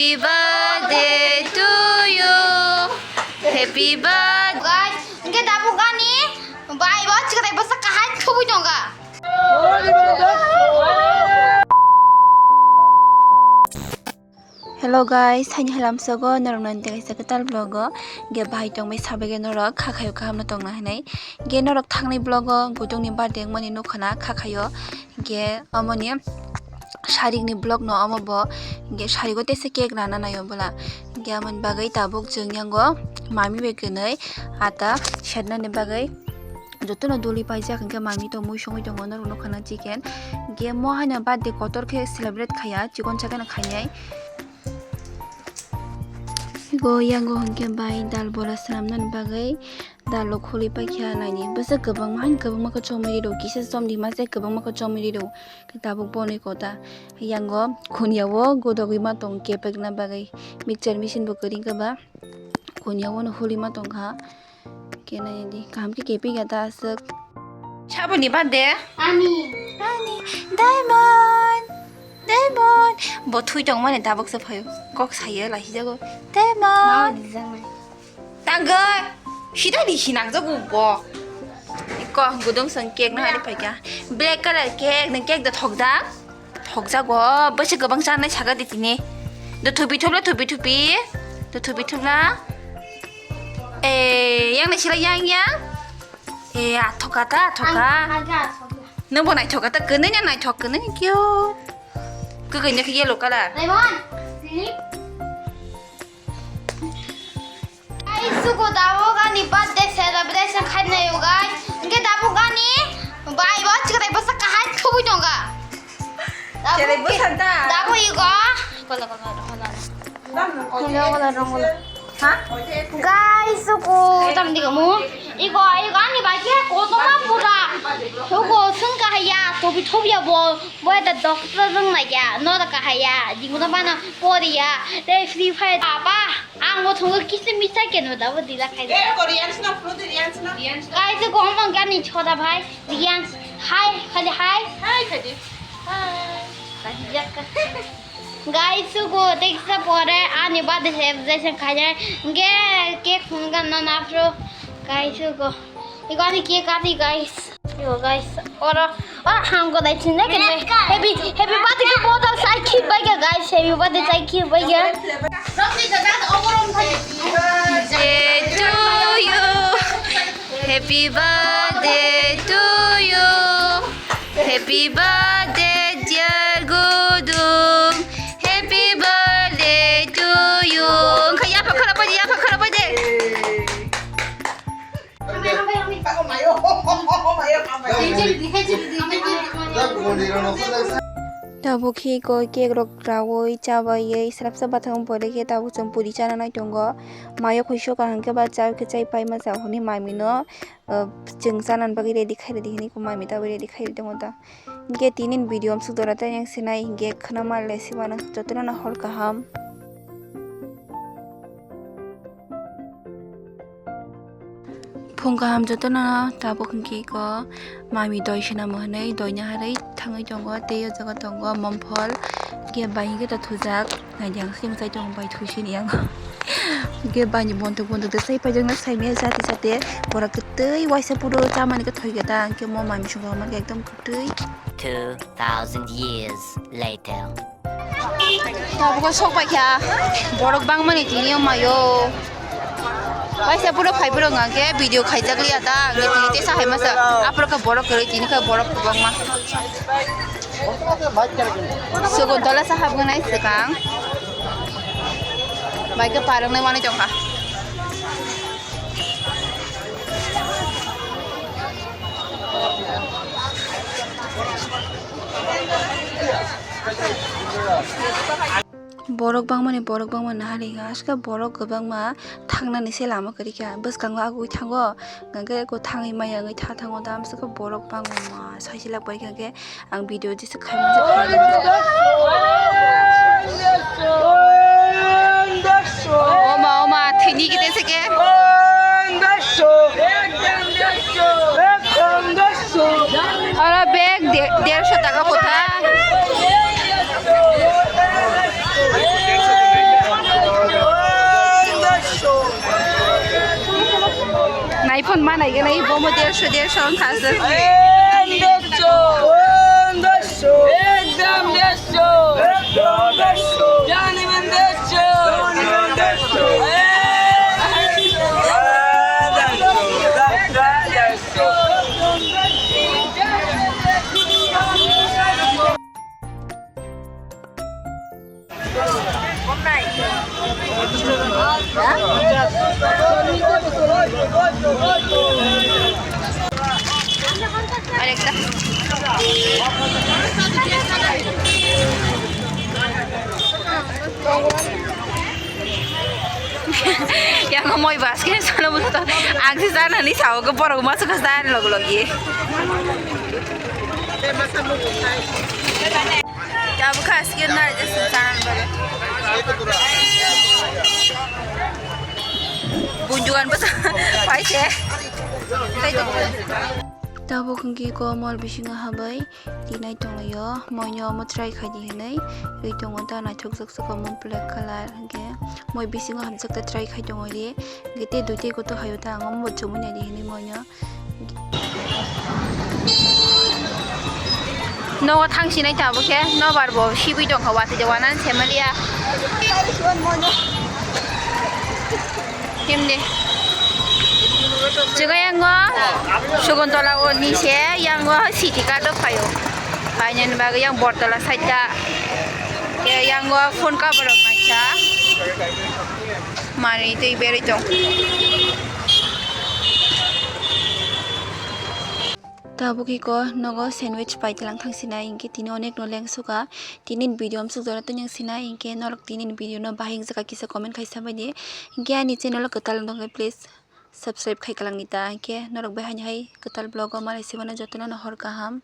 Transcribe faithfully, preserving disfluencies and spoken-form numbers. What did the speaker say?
Happy birthday to you. Happy birthday. Guys, hwnkhe tabuk ani bai bo chwrai bwsa kahai thubui tongo. Hello guys, haini halamsogo norok nang tei kaisa kwtal vlog o ge bahai tongbai sabai ge norok kha khayo kaham no tongna hinui ge norok thangnai vlog o gudung ni birthday wngmani nukha na kha khayo ge omoni sarik ni vlog no omo bo ge sarik o tesa cake rana naio bwla ge amoni bagwi tabuk chwng yango mami bai kwnwi ata sernani bagwi. Jotono duli paijak hwnkhe mami tong mui songwi tongo norok nukha na chicken. Hwnkhe mo haino birthday kotor khe celebrate khaiya, chikon chakeno khainai. Go yango hwnkhe bai dal bola swnamnani bagwi dal rok kholi paikha naini. Bwswk kwbangma haino kwbangma khe chomwi riro, kisa chomdi ma se kwbangma khe chomwi riro. Tabuk bonwi kota yango khuniyawo godogwi ma tong kepekna bagwi mixture machine bo kwrwi khe ba khuniyawono holi ma tongkha. Kenai di, kaham khe kepi ya ta aswk. Saboni birthday? Ani. Ani. Diamond. Diamond. Bo thui tong mani tabuk se phaio. Kok sayo lahi jago. Diamond. Tangoi. Sida di sinang jago bo. Ko gudung sang cake na hari phaika. Black color cake, nang cake da thok da. Thokjago, bwswk kwbang chanai saka di tini. Do thupi thupla, thupi thupi. Do thupi thupla. Eh, yang ni sila yang yang. Eh, athoka ta, athoka. Nang bo naithoka ta, kwnwi na naithok, kwnwi ni cute. Kwkwi ni yellow color. Lemon, sini. Guys, suko tabuk ani birthday celebration khainai o guys. Hwnkhe tabuk ani bai bo chwrai bwsa kahai thubui tongo. Tabuk Chwrai bwsa da? Tabuk igo. Kola, kola, kola. Kola, kola, kola. Ha? Guys, suko tam di kamu. Igo, igo ani bai khe kotorma pura. Suko sung kahaya, tobi thobya bo. Bo eta doctor rung nai ya, no da kahaya. Jinguna bana poriya. Te free fire apa? Ang bo thungo kisi misa keno da bo dila khai. Eh, Korean sna, Korean sna. Guys, ko hom gani choda bhai. Riyan, hi, khali hi. Hi, khali. Hi. Guys, sugo deksa pore ani birthday celebration khainai. Nge cake phunga na na pro. Guys, sugo. Igo ani cake kati guys. Yo guys, oro, oro hangko dai chinda kene. Happy, happy birthday ke bottle sai khit bai ga guys, happy birthday sai khit bai ga. Birthday to you. Happy birthday to you. Happy birthday dear Gudung. Happy birthday to you. Kaya pakhala pa ya pakhala pa de. Tabuk khe koi cake rok raui chabaiwi srapsa bathang pore khe tabuk chwng puri chana nai tongo. Mayo khuiso kaham khe ba chai khe chai paima cha hwnwi mami no, uh, chwng chana bagwi ready khai rwdi hwnwi mami tabuk ready khai rwdi tongo ta. Hwnkhe tini video amsuk dora tei yang sinai hwnkhe khwna mal le sibana jotono no hor kaham. Phung kaham jotono tabuk hwnkhe iko mami doi swnamo hwnwi doi naharwi thangwi tongo tei o jaga tongo momphol hwnkhe bai hwnkhe to thujak naidi ang simi chai tongo bai thuisini yango hwnkhe baini bontok bontok de sai paijaknai saimaya jati jati borok kwtwi waisa phuru chamani khe thoi khe ta hwnkhe mo mami songkha hwnba khe ekdom kwtwi. Two thousand years later. Tabuk o sok pai kha. Borok bangmani tini o mayo. Waisa puro phai puro hwnkha khe video khaijak liya ta. Hwnkhe tini tesa hai masa. Aphuru khe borok kwrwi tini khe borok kwbangma. Sugun tola sa habgwnai swkang. Bai khe parwng nai manwi tongkha. Borok bangmani borok bangma naharikha, aswkhe borok kwbangma thangnani se lama kwrwikha, bwskango agwi thango, hwnkhe eko thangwi maya wngwi tha thango, tamswkhe borok bangma saisi lak bai kha khe. Ang video jesa khaimani khaimani. Oma, oma, thini gide seke. Oro bag de-, derso taka kotha. Bomo dersho, dersho wngkha aswk. Em, dersho. Em, dersho. Ekdom dersho. Ekdom dersho. Janiben dersho. Janiben dersho. Em, dersho. Em, dersho. Dersho. Arekta. Yang moi bas ke sana busto. Ang si sana ni sao ke borok mas ke sana log log ye. Tabuk kha skin na je sun sana log. Bunjuan bas pai se. Tabuk hwnkhe ko mol bisingo habai tinai tonglaio, moino omo try khaidi hinwi ri tongo ta naithokjak saka mung black colour hwnkhe moi bisingo hamjakta try khai tongo ri hwnkhe tei duitwi kotor haio ta ang omo bo chumui naidi hinwi moino. Nogo thang sinai tabuk khe nobar bo sibui tongkha watwi de wanan se maliya. Himni. Chwng yango Suguntola o ni se yango city card o phaio. Phainani bagwi yang Bortola side ta. Ke yango phone cover rok naikha. Mani twi berwi tong. Tabuk iko nogo sandwich paitlang thang sinai hinkhe tini onek no leng suka. Tini video amsuk jora tong yang sinai hinkhe norok tini video no bahai wngjakha kisa comment khai sabaidi. Hinkhe ani channel o kwtal wngtongkhe please subscribe khai kwlangni ta, hinkhe norok bai haini hai kwtal vlog o malai sibana jotono no hor kaham.